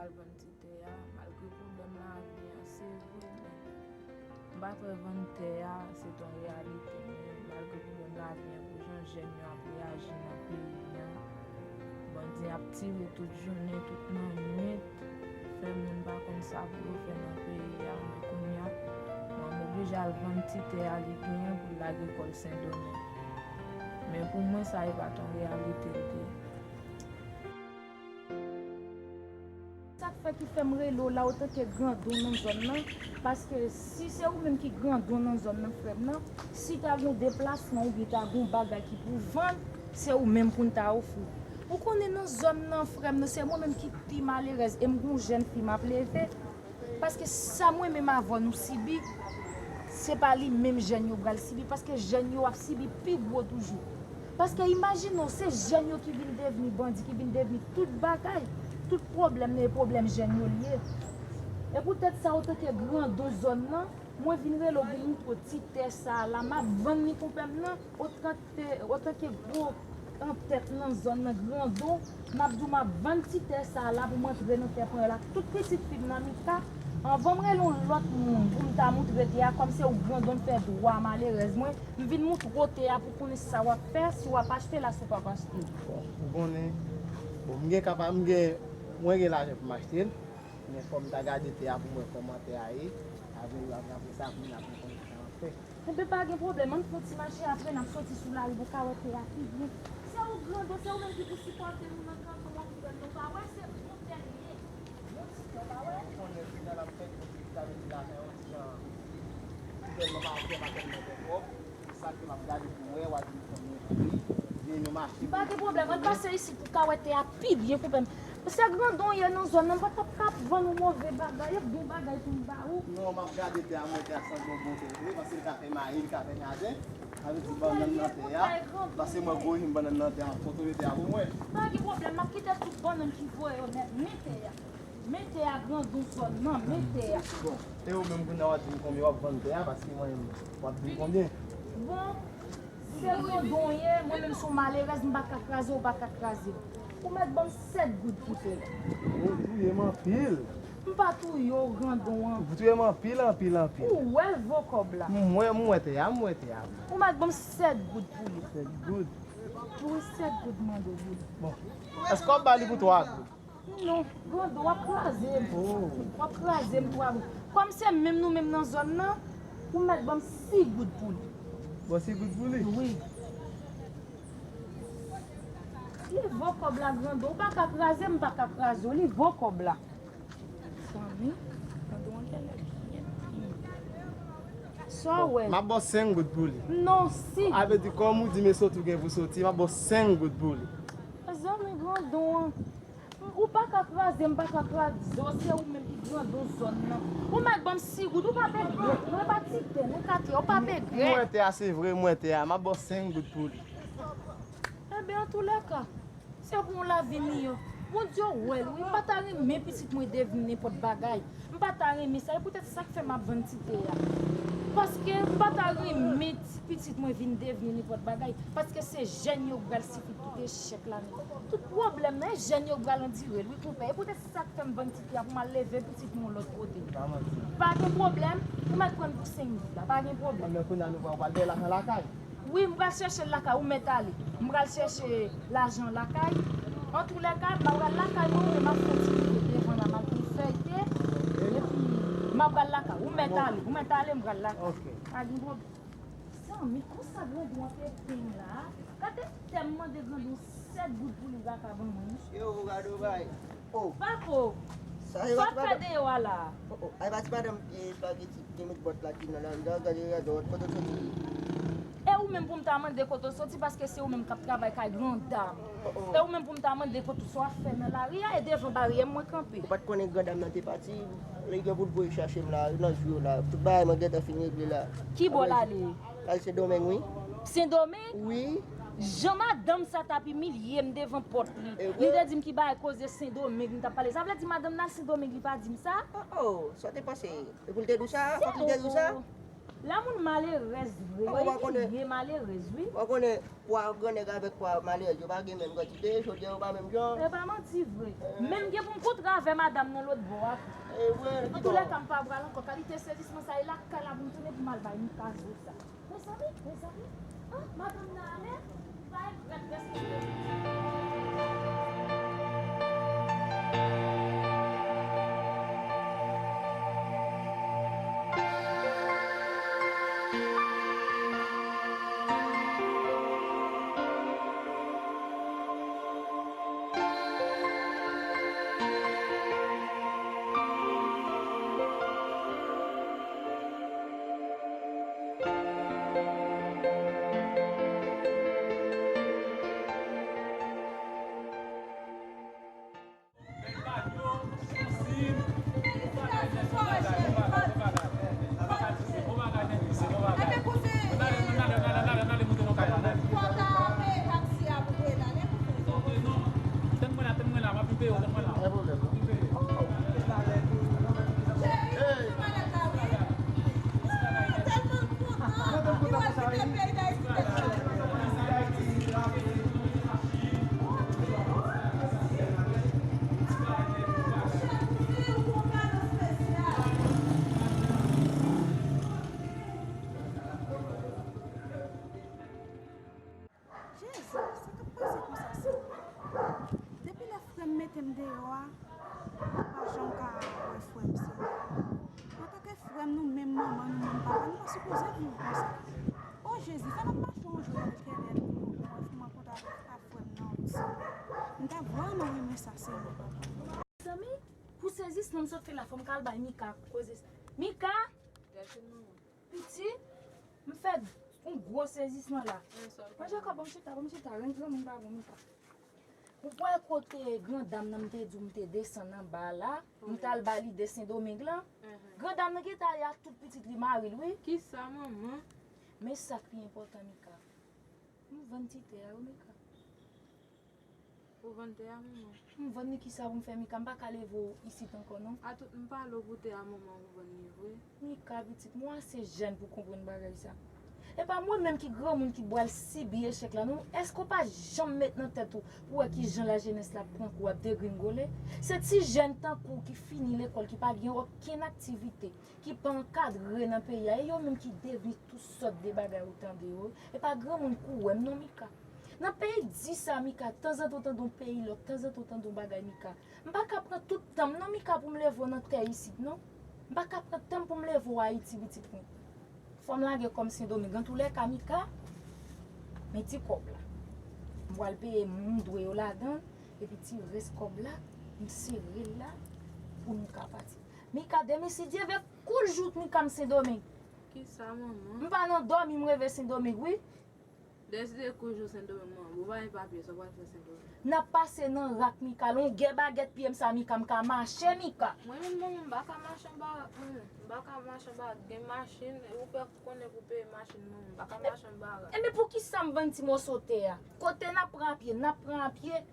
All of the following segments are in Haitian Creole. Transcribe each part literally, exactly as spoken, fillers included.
Al vann ti tè a, malgre pwoblèm lavi a, se vre, men m pa t wè vann tè a, se t yon reyalite, men malgre pwoblèm lavi a, pou jan jèn yo ap reyaji nan peyi a, bandi ap tire tout jounen, tout lannwit, fè moun pa konn sa pou yo fè nan peyi a, men kounye a, mwen m oblije al vann ti tè a li genyen pou l lage kò l Sendomeng. Men pou mwen, sa e pa t yon reyalite l te ye. Sa k fè ki fè m rele w la otanke grandon nan zòn nan, paske si se ou menm ki grandon nan zòn nan, frè m nan, si ta gen yon deplasman oubyen ta gen yon bagay ki pou vann, se ou menm pou n ta ofri. Ou konnen nan zòn nan, frè m nan, se mwen menm ki pi malerèz e m gen yon jèn fi m ap leve. Paske sa mwen menm avè w nou sibi, se pa li menm jèn yo pral sibi, paske jèn yo ap sibi pi gwo toujou. Paske imajine w, se jèn yo ki vin devni bandi, ki vin devni tout bagay, tout pwoblèm nan e pwoblèm jèn yo l ye. E poutèt sa, otanke grandon zòn nan, mwen vin rele w pou m montre w ti tè sa a la, m ap vann li konpè m nan, otanke, otanke gwo antèt nan zòn nan, grandon, m ap di w m ap vann ti tè sa a la pou m antre nan tè panyòl ak tout pitit fi m nan Mika. Anvan m rele yon lòt moun pou m ta montre tè a, kòm se ou grandon fè dwa malerèz mwen, m vin montre w tè a pou konnen sa w ap fè, si w ap achte l a si w p ap achte l. Bon, ou konnen, bon, m gen kapa, m gen, mwen gen lajan pou m achte l, men fò m ta gade tè a pou m wè kòman tè a ye, apre, apre, apre sa, pou m, apre, pou m ta fè. Enben, pa gen pwoblèm, ann fè yon ti mache, apre n ap soti sou lari pou w ka wè tè a pi byen. Se ou grandon, se ou menm ki pou sipòte nou nan kanpe w ann fè l, nou pa wè se bon tè l ye. Bon ti tè, w pa wè? Ou konnen final ap fèt, sa vle di la fè yon ti jan. Tèlman pa, tè pa tèlman fè twòp. Sa ke m ap gade pou wè, w a di m konbyen pri, vini nou mache. Pa gen pwoblèm, ann pase isit pou w ka wè tè a pi byen, konpè m. Se grandon w ye nan zòn nan, m pa t ap ka vann ou move bagay, e bon bagay pou m ba ou. Non, m ap gade tè a, m wè tè a sanble yon bon tè vre, paske li ka fè mayi, li ka fè jaden. Sa vle di bannann nan tè a, paske mwen gwo, m bannann nan tè a, kote w mete a pou mwen. Pa gen pwoblèm, m ap kite tout bannann ki voye yo nèt, men tè a. Men tè a, grandon zòn nan, men tè a. Bon, e ou menm kounye a w ap di m konbyen w ap vann tè a, paske mwen menm, w ap di m konbyen. Bon, se grandon w ye, mwen menm se yon malerèz, m pa ka kraze w, ou pa ka kraze m. Ou mèt ban m sèt goud pou tè a. Ou touye m anpil. M pa touye w, grandon an. Ou touye m anpil, anpil, anpil. Ou wè l vo kòb la. M wè, m wè tè a, m wè tè a. Ou mèt ban m sèt goud pou li. Sèt goud. Wi, sèt goud m mande w pou li. Bon, èske w ap ba li pou twa goud? Non, grandon, w ap kraze m. Oh. W ap kraze m twa goud. Kòm se menm nou menm nan zòn nan, ou mèt ban m sis goud pou li. Bon, sis goud pou li? Wi. Li vo kòb la, grandon. Ou pa ka kraze m, m pa ka kraze w. Li vo kòb la. Zanmi, grandon an genlè byen plim. Sa w wè? M ap ba w senk goud pou li. Non, sis. A vle di, kòm ou di, men soti w gen pou soti, m ap ba w senk goud pou li. Zanmi, grandon an. Ou pa ka kraze m, pa ka kraze w, se ou menm ki grandon zòn nan. Ou mèt ban m sis goud, ou pa pè grèt, mwen pa ti tè, mwen ka tè, ou pa pè grèt. M wè tè a, se vre, m wè tè a, m ap ba w senk goud pou li. Enben, antoulèka, se pou yon lavi m li ye. Bondye wè l, wi, m pa ta renmen pitit mwen devni nenpòt bagay. M pa ta renmen sa, e poutèt sa k fè m ap vann ti tè a. Paske m pa ta renmen ti pitit mwen vin devni nenpòt bagay. Paske se jèn yo k pral sifi tout echèk la. Tout pwoblèm nan, e jèn yo k pral andire l, wi, konpè. E poutèt sa k fè m vann ti tè a pou m al leve pitit mwen yon lòt kote. Pa manti. Pa gen pwoblèm, ou mèt pran l pou senk goud la, pa gen pwoblèm. Enben, kounye a nou pral, pral bay lajan lakay. Wi, m pral chèche l lakay, ou mèt ale. M pral chèche lajan lakay. Antoulèka, m pral lakay mwen, men m ap fè yon ti rive devan la, m al pran fèy te, epi m ap pral lakay. Ou mèt ale, ou mèt ale, m pral lakay. Ok. Pa gen pwoblèm. Zanmi, konsa grandon an te plen la. Gade tè m mande grandon sèt goud pou li, li pa ka ban mwen. Yo, gade yon bagay. Oh. Pako, sa w ap fè deyò a la? Oh, oh. Ay, pa ti madanm pye espageti ki met bòt la ki nan la, la, gade, gade, kote w soti? E ou menm pou m ta mande kote w soti, paske se ou menm k ap travay kay gran dam. Oh, oh. E ou menm pou m ta mande kote w, sa w ap fè nan lari a, e devan baryè m mwen kanpe. Ou pa t konnen gran dam nan te pati? Li gen pou l voye chache m la, nan jou yo la. Tout bagay mwen gentan fin regle la. Ki bò l ale? L al Sendomeng, wi. Sendomeng? Wi. Jan madanm sa t ap imilye m devan pòt li. Li te di m ki bagay koze Sendomeng li t ap pale. Sa vle di madanm nan al Sendomeng, li pa di m sa? Oh, oh, sa w te panse? E pou l te di w sa? Fòk li te di w sa? Oh, oh. Lè moun malerèz vre, wi, li ye malerèz, wi. Ou konnen pwa grannèg avèk pwa malerèz, yo pa gen menm kantite, jodi a yo pa menm jan. E pa manti vre. Menm gen pou m kontre avè madanm nan lòt bò a tou. E vre. Antoulèka, m pa pral ankò. Kalite sezisman sa, e lakay la pou m tounen pou m al bay Mika zo sa. Mezanmi, mezanmi. Ah, madanm nan ale. Bay prèt respekte. Jezi, sa k ap pase konsa, Senyè? Depi lè frè m mete m deyò a, m pa janm ka wè frè m, Senyè. Antanke frè m, nou menm manman, nou menm papa, nou pa sipoze viv konsa. O Jezi, fè n ap mache yon jou nan Letènèl pou nou, pou mwen fè rankontre avèk frè m nan, Senyè. M ta vrèman renmen sa, Senyè, papa. Zanmi, pou sezisman m sot fè la, fò m ka al bay Mika koze sa. Mika! Pitit, m fè yon gwo sezisman la. Mwen, Jakòb, ban m chita, ban m chita, rann granmoun pa bon, m pa. Ou wè kote gran dam nan m te di w m te desann anba la, m t al ba li de Sendomeng lan? Gran dam nan gentan ale ak tout pitit li, mari l, wi. Kisa, manman? Men sa k pi enpòtan, Mika. M vann ti tè a, wi, Mika. Ou vann tè a, manman? M vann li, kisa pou m fè, Mika? M pa ka leve w isit ankò, non. A tout m pale w pou tè a, manman, ou vann li vre? Mika, pitit, mwen ase jèn pou konprann bagay sa. E pa mwen menm ki granmoun ki pral sibi echèk la, non. Èske w pa janm met nan tèt ou pou wè kijan lajenès la ap pran kou, ap degringole? Se ti jèn tankou w ki fini lekòl, ki pa gen okenn aktivite, ki pa ankadre nan peyi a, e yo menm ki devni tout sòt de bagay ou tande yo. E pa granmoun kou w wè m non, Mika. Nan peyi di sa, Mika, tanzantan w tande yon peyi lòk, tanzantan w tande yon bagay, Mika. M pa ka pran tout tan m non, Mika, pou m leve w nan tè isit non. M pa ka pran tan m pou m leve w Ayiti, pitit mwen. Fò m lage kò m Sendomeng. Antoulèka, Mika, men ti kòb la. M pral peye moun m dwe yo ladan l, epi ti rès kòb la, m sere l la pou nou ka pati. Mika, demen si Dye vle, kou l jou Mika m Sendomeng. Kisa, manman? M pa nan dòmi, m reve Sendomeng, wi. Demen si Dye kou l jou Sendomeng, manman. Ou pa gen papye, sa w pral fè Sendomeng? N ap pase nan rak, Mika. Longè bagèt pye m sa, Mika, m ka mache, Mika. Mwen menm, manman, m pa ka mache anba rak, mwen menm. M pa ka mache anba rak. Gen machin, ou fè konnen pou peye machin, manman. M pa ka mache anba rak. Enben, poukisa m vann ti mòso tè a? Kote n ap pran apye, n ap pran apye.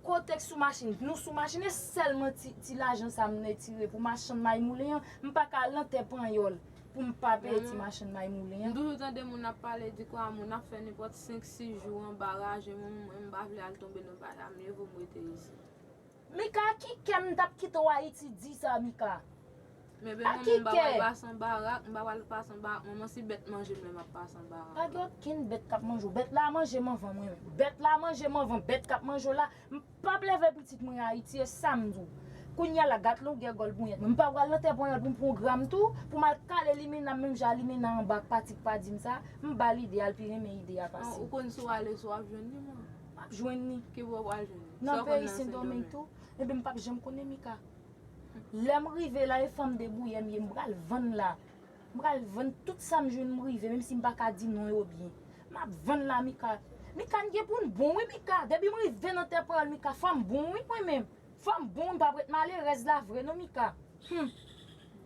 Kote k sou machin, nou sou machin, e sèlman ti, ti lajan sa m retire pou machann may moulen an, m pa ka al nan tè panyòl pou m pa peye ti machann may moulen an. M toujou tande moun ap pale di kwa moun ap fè nenpòt senk, sis jou anba raje, mwen, mwen, m pa vle al tonbe nan bagay, m leve m rete isit. Mika, a ki kè m t ap kite w Ayiti di sa, Mika? Men bebe, mwen, m pa pral pase anba rak, m pa pral pase anba rak, manman, si bèt manje m, lè m ap pase anba rak. Pa gen okenn bèt k ap manje w. Bèt la manje m anvan mwen menm. Bèt la manje m anvan, bèt k ap manje w la. M p ap leve pitit mwen Ayiti, e sa m di w. Kounye a la, gad longè gòl ponyèt mwen. M pa pral nan tè ponyèt pou m pran yon gram tou, pou m al kale limena m, menm jan limena anba ak pati k pa di m sa, m ba l ide a, l pi renmen ide a pase m. Ou konn si w ale, si w ap jwenn li, mwen? M ap jwenn li. Ki bò w pral jwenn li? Nan peyi Sendomeng tou. Enben, m p ap janm konnen, Mika. Lè m rive la, e fanm debouyè m ye, m pral vann la. M pral vann tout sa m jwenn, m rive, menm si m pa ka di non yo byen. M ap vann la, Mika. Mika, n gen pou n bon, wi, Mika. Depi m rive nan tè panyòl, Mika, fò m bon, wi, mwen menm. Fò m bon, wi, m p ap ret malerèz la vre, non, Mika. Hum.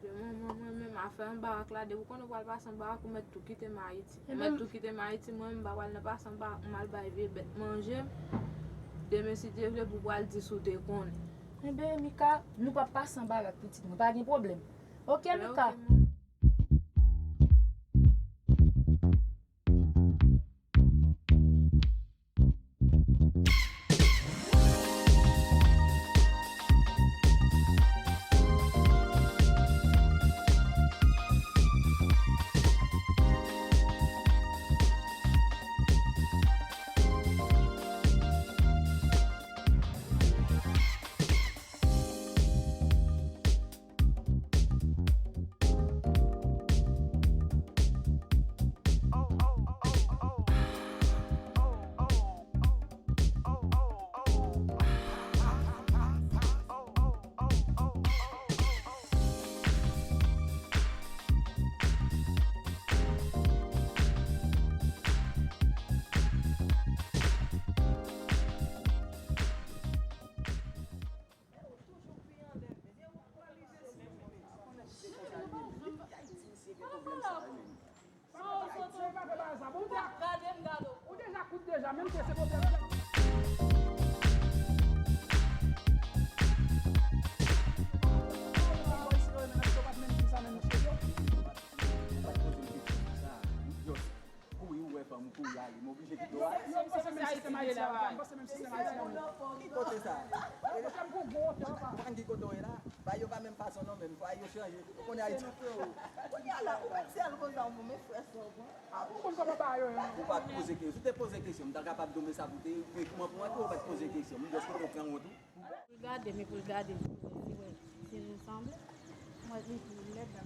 Demen, mwen, mwen menm, afè anba rak la, depi w konnen w pral pase anba rak, ou mèt tou kite m Ayiti. Ou mèt tou kite m Ayiti, mwen menm, m pa pral nan pase anba rak, m al bay vye bèt manje m. Demen, si Dye vle, pou w pral di si w te konnen. Enben, Mika, nou p ap pase anba rak, pitit mwen, pa gen pwoblèm. Oke, Mika. Oke, manman. M oblije kite w ale. Ki kote sa? Ou konn ki kote w ye la? Bay yo pa menm fason non, menm fwa yo chanje. Ou konnen Ayiti. Kounye a la, ou mèt sèl konsa, ou men frè sa, ou pran. Ou konn kòman bagay yo ye. Ou pa t poze kesyon. Si w te poze kesyon, m ta kapab di w men sa pou te, men kòman pou mwen tou, ou pa t poze kesyon. M jis kite w pran wont ou. Pou l gade, men pou l gade, pou l wè si nou sanble. Mwen, li pou lèd la.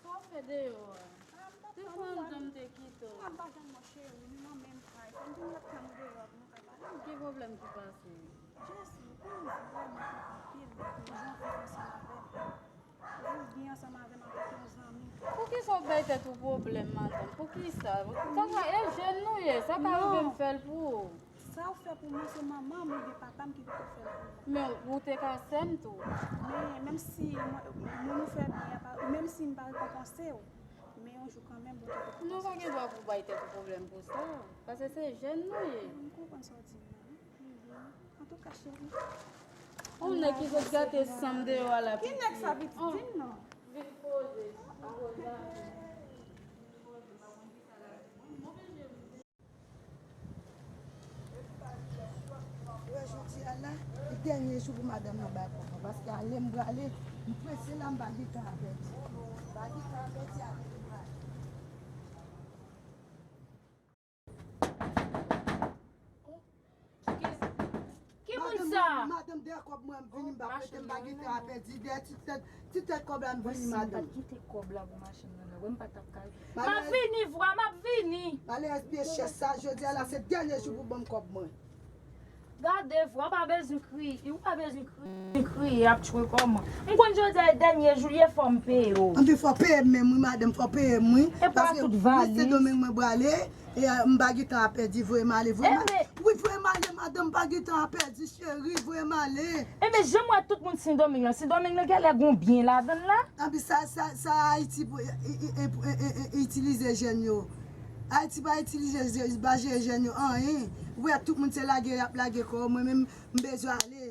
Sa w fè deyò a? Se konn jan m te kite w. M pa janm mwen cheri, nou nan menm kay. Fò m vin lòt kay nou deyò, nou kay pale. Ki pwoblèm ki pase? Jezi, ou konnen vrèman anpil, jan w viv ansanm avè m. Ou byen ansanm avè m antanke yon zanmi. Poukisa w bay tèt ou pwoblèm, madanm? Poukisa? Sa ka, e jèn nou ye, sa ka rive m fè l pou ou. Sa w fè pou mwen, se manman m oubyen papa m ki pito fè l pou mwen. Men ou te ka sè m tou. Men, menm si mwen, moun ou fè byen an, menm si m pa rekonpanse w, men yon jou kanmenm, Bondye te konpanse w. Nou pa gen dwa pou bay tèt ou pwoblèm pou sa. Paske se jèn nou ye. M konprann sa w di m nan, wi. Antouka, cheri. Yon nèg ki sot gate san m deyò a la. Ki nèg sa, pitit? Di m non. Vin poze. Vin poze. Wè jodi a la, se dènye jou pou madanm nan bay kòb mwen, paske ale m prale, m prese la, m pa gen tan a pèdi. M pa gen tan a pèdi, ale m prale. Ki, ki moun sa? Madanm, madanm, dèyè kòb mwen, m vini, m pa prete, m pa gen tan a pèdi, dèyè ti tèt, ti tèt kòb la, m vini, madanm. Kite kòb la pou machann nan, wè m pa t ap ka. M ap vini, vwa, m ap vini. Malè, espye chèch sa, jodi a la, se dènye jou pou ban m kòb mwen. Gade, vwa, ou pa bezwen kriye, ou pa bezwen kriye, kriye, ap tchwe kòman. M konn jodi a e dènye jou l ye, fò m peye w. Anben, fò peye m menm, wi, madanm, fò peye m, wi. Paske wi, Sendomeng mwen prale, e, m pa gen tan a pèdi, voye m ale, voye m ale. Wi, voye m ale, madanm, m pa gen tan a pèdi, cheri, voye m ale. Enben, jan m wè tout moun Sendomeng lan, Sendomeng lan genlè gon byen ladan l la. Anpi sa, sa, sa Ayiti pou i- i- i- i- i- i- itilize jèn yo. Ayiti pa itilize, pa jere jèn yo anyen. Ou wè tout moun se lage y ap lage kò yo, mwen menm m bezwen ale.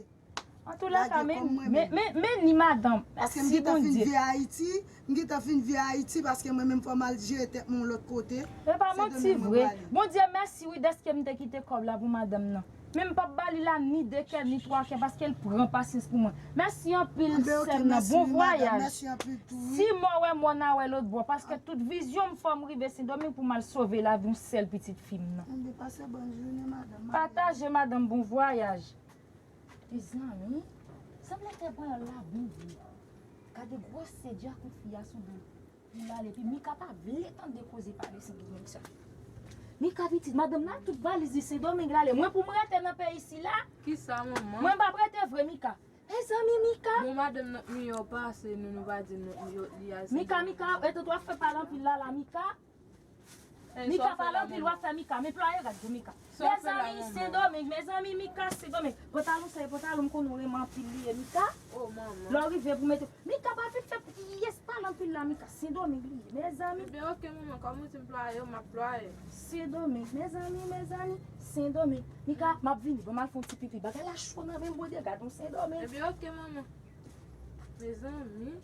Antoulaka, men, men, men, men ni madanm. Paske m gentan fin vye Ayiti, m gentan fin vye Ayiti, paske mwen menm fò m al jere tèt mwen yon lòt kote. E pa manti vre. Bondye mèsi wi dèske m te kite kòb la pou madanm nan. Men m p ap ba li la ni de kè ni twa kè paske l pran pasyans pou mwen. Mèsi anpil sè m nan, bon vwayaj. Si mò wè mò n a wè lòt bò paske tout vizyon m fò m rive Sendomeng pou m al sove lavi yon sèl pitit fi m nan. Pataje madanm, bon vwayaj. Mezanmi, sanble tè pran yon labou vre. Gade gwosè dyakout fi a sou do. Pou l ale, epi Mika pa vle tande koze pale Sendomeng sa. Mika pitit, madanm nan tout valiz li Sendomeng l ale. Mwen pou m rete nan peyi sila? Kisa, manman? Mwen m p ap rete vre, Mika. Mezanmi, Mika. Bon, madanm nan miyò pase nou, nou pa di nou, yo, li al Sendomeng. Mika, Mika, etan w ap fè pale anpil la, la, Mika. Mika, pale anpil, w ap fè Mika. Men plwaye rad pou Mika. Mezanmi, Sendomeng, mezanmi, Mika, Sendomeng. Pantalon sa, e pantalon m konnen w renmen anpil li ye, Mika. Lè w rive pou mete Mika pa vin fè pyès pale anpil la, Mika. Sendomeng li ye, mezanmi. Ebyen, oke, manman, kòm ou di m plwaye, m ap plwaye. Sendomeng, mezanmi, mezanmi. Sendomeng. Mika, m ap vini, ban m al fè yon ti pipi. Bagay la cho nan men m, Bondye, gad yon Sendomeng. Ebyen, oke, manman. Mezanmi.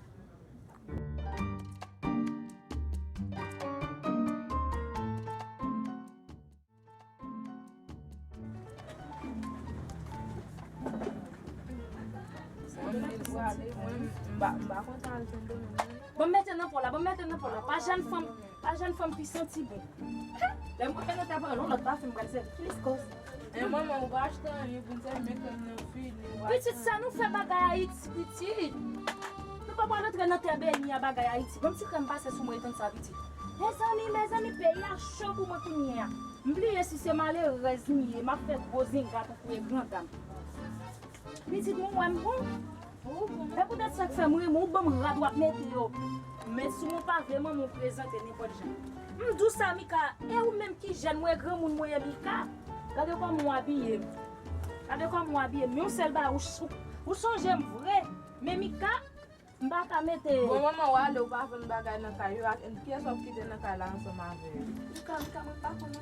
Mwen, m pa, m pa kontan al Sendomeng. Ban m mete nan pòl la, ban m mete nan pòl la. Pa jèn fanm, pa jèn fanm ki santi bon. Lè m kontan nan ta pran yon lòt pafen, m pral sèvi. Plis kòz. E manman, ou pa achte anyen pou n sèvi, men krèm nan fini. Pitit, sa nou fè bagay Ayiti, pitit. Nou pa pral antre nan tè beni a bagay Ayiti. Ban m ti krèm pase sou mwen, etan sa, pitit. Mezanmi, mezanmi, peyi a cho pou mwen kounye a. M bliye si se malerèz m ye, m ap fè gwo zenga tankou e grandam. Pitit mwen wè m bon. E poutèt sa k fè m renmen w, ban m rad w ap mete yo. Men si w pa vle manman w prezante nenpòt jan. M di w sa, Mika, e ou menm ki jèn mwen, granmoun mwen ye, Mika. Gade kòman w abiye m. Gade kòman w abiye m. Yon sèl bagay, ou, Ou sonje m vre. Men Mika, m pa ka mete. Bon, manman, w ale, ou pa vann bagay nan kay yo. Ak kiyès w ap kite nan kay la ansanm avè yo? Mika, Mika, mwen m pa konn.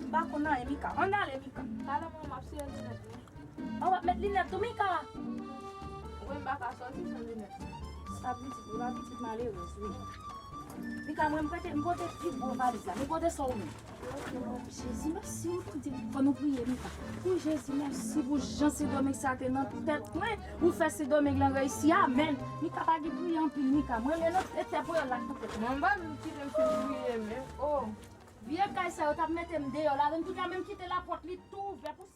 M pa konn anyen, Mika. Ann ale, Mika. Talè, manman, m ap siye linèt mwen. An w ap met linèt tou, Mika. Wi, m pa ka sòti san linèt. Sa pitit, wi, pitit malerèz, wi. Mika, mwen, m pote, m pote pi gwo valiz la. Men pote sa w menm. Jezi, mèsi, ou di fò nou priye, Mika. Wi, Jezi, mèsi pou jan Sendomeng sa te nan tèt mwen. Ou fè Sendomeng lan reyisi, amèn. Mika, pa gen priye anpil, Mika. Mwen, men nan etè pou yo lak nan tèt mwen. Manman, m kite m fin priye, men, oh. Vye kay sa yo t ap mete m deyò la, men m tou ka menm kite lapòt li tou ouvè pou